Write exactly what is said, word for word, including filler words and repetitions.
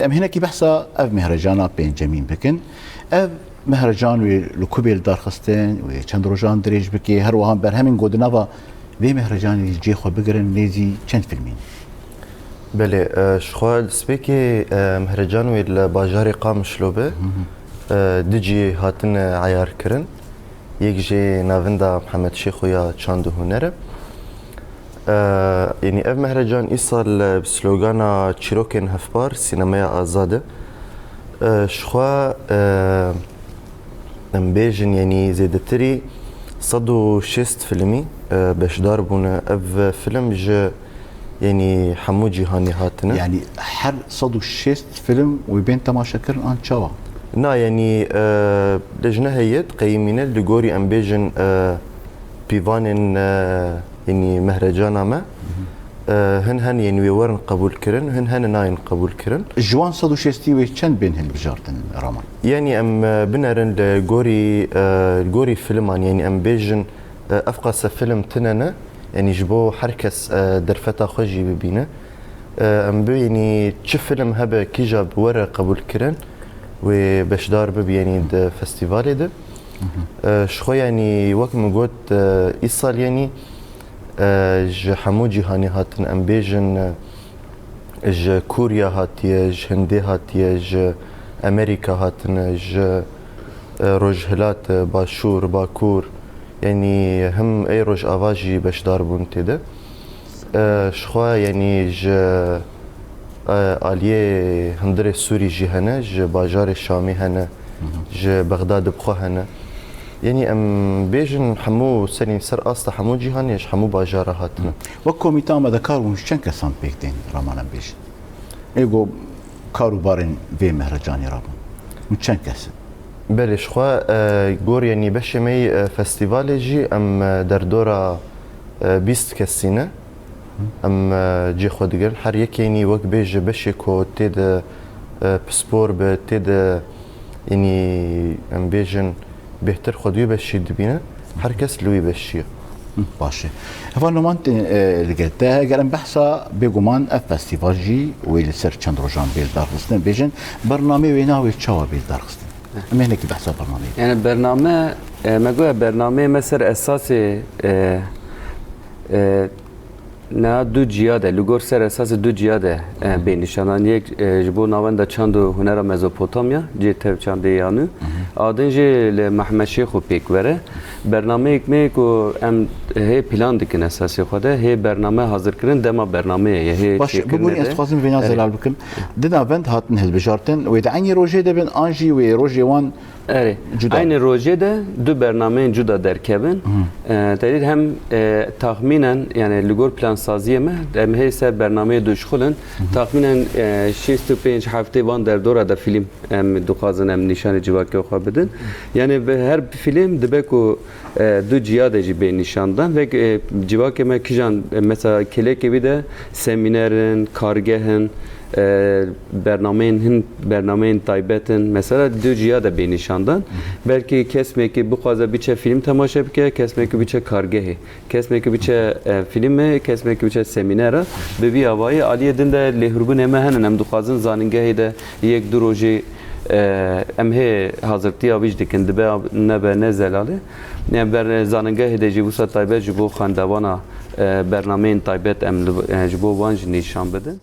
Em hinekî behsa ev mehrecana pêncemîn bikin. Ev mehrecan wê li ku bê li dar xistin, wê çend rojan dirêj bike, her wiha berhemên ku di nava vê mehrecanê cihê xwe bigirin, nêzî çend fîlmîn? Belê, e, ji xwe li spêkê, e, mehrecan wê li bajarê Qamişlo be, e, du cihê hatine eyar kirin. Yek jê navenda Mihemed Şêxo ya çand û huner e. E, yanî ev mehrecan îsal, e, bi slogana Çîrokên Hevpar, Sînemeya Azad e. E, ji xwe, e, em bêjin, yanî zêdetirî sed û şêst filmî, e, beşdar bûne. Ev film ji, yanî hemû cîhanê hatine. Yanî her sed û şêst film wê bên temaşekirin an çawa? Na, yanî, e, lejne heye diqeyimîne, li gorî em bêjin, e, pîvanên, e, yanî mehrecana me. E, hin hene, yanî wê werin qebûlkirin, hin hene nayên qebûlkirin. Ji wan sed û şêstî wê çend bên hilbijartin, Raman? Yanî em, e, binerin li gorî, e, li gorî filman, yanî em bêjin, e, ev qase film tune ne, yanî ji bo her kes, e, derfeta xwe jî bibîne. E, em bibînî çi film hebe kîja bi were qebûlkirin, wê beşdar bibe, yanî di festîvalê de. E, ji xwe, yanî wek min got, e, îsal, yanî, e, ji hemû cîhanê hatin, em bêjin, e, ji Kûriya hatiye, ji Hindê hatiye, ji Amerîka hatine, ji, e, Rojhilat, e, Başûr, Bakûr, yanî him ê Rojava jî beşdar bûn tê de. E, ji xwe, yanî ji, e, aliyê hundirê Sûrî jî hene, ji bajarê Şamê hene, ji Bexdadê bi xwe hene. Yanî em bêjin hemû serî ser asta hemû cîhanê, ji hemû bajara hatine. Wek komîte amadekar bûn, ji çend kesan pêk tên, Raman, em bêjin? Ê ku kar û barên vê mehrecanê rabûn. Hûn çend kes in? Belê, ji xwe, e, gor, yanî beşê me yî, e, festîvalê jî em, e, derdora, e, bîst kesî ne. Em, e, cê xwe digirin. Her yekê, yanî wek bêje beşê ku tê de, e, pispor be, tê de, yanî em bêjin, bêhtir xwe di wî beşî dibîne. Her kes li wî beşî ye. Hı, baş e. Heval Noman, e, li gel te, eger em behsa, bêguman ev festîval jî wê li ser çend rojan bê li dar xistin. Bêjin, bernameyê wê navê çawa bê li dar xistin? Em ê hinekî behsa bernameyê. Yani bername, e, me goya bernameyê me ser esasê, e, e, niha du ciya de, li gor ser esasê du ciya de, e, bê nîşandan. Yek, e, ji bo Navenda Çand û Hunera Mezopotamya, cê tev çandê ya nû. A din jî li Mehmed Şêxo pêk were. Bernameyek me ku em hê plan dikin esasê xwe de, hê bername hazir kirin, dema bernameyê ye, hê Baş, çêkirinê bibûnî ez de. Dixwazim vêna Erê. Zelal bikim. Di navend hatin hilbijartin, wê di eynî rojê de bin, an jî wê rojê wan Erê. Cuda. Eynî rojê de du bernameyên cuda derkevin. Hı. E, tedît hem, e, taxmînen, yani li gor plansaziyê me, em hê ser bernameyê duşxulin. Hı hı. Taxmînen, e, şêst û pênc heftê van derdora de fîlm em dixwazin em nîşanê civakê xwe bidin. Yani bi her fîlm dibe ku, e, du ciya de jî bê nîşandan. Vek, e, civakê me kijan, e, mesela kêlekê wî de semîner in, kargeh in, e, bernameyên hin, bernameyên taybet in. Mesela du ciya de bê nîşandan. Belkî kesmekî bixwaze biçe fîlm temaşe bike, kesmekî biçe kargehê. Kesmekî biçe, e, fîlmê, kesmekî biçe semînera. Bi vî awayî aliyê din de lêhûrbûnê me henin. Em dixwazin zanîngehê de yek du rojê, e, em hê hazirtiya wî jî dikin. Dibe nebe ne zelalê. Em ber zanîngehê de jî wisa taybet ji bo xwendewana, e, bernameyên taybet em li, e, ji bo wan jî nîşan bidin.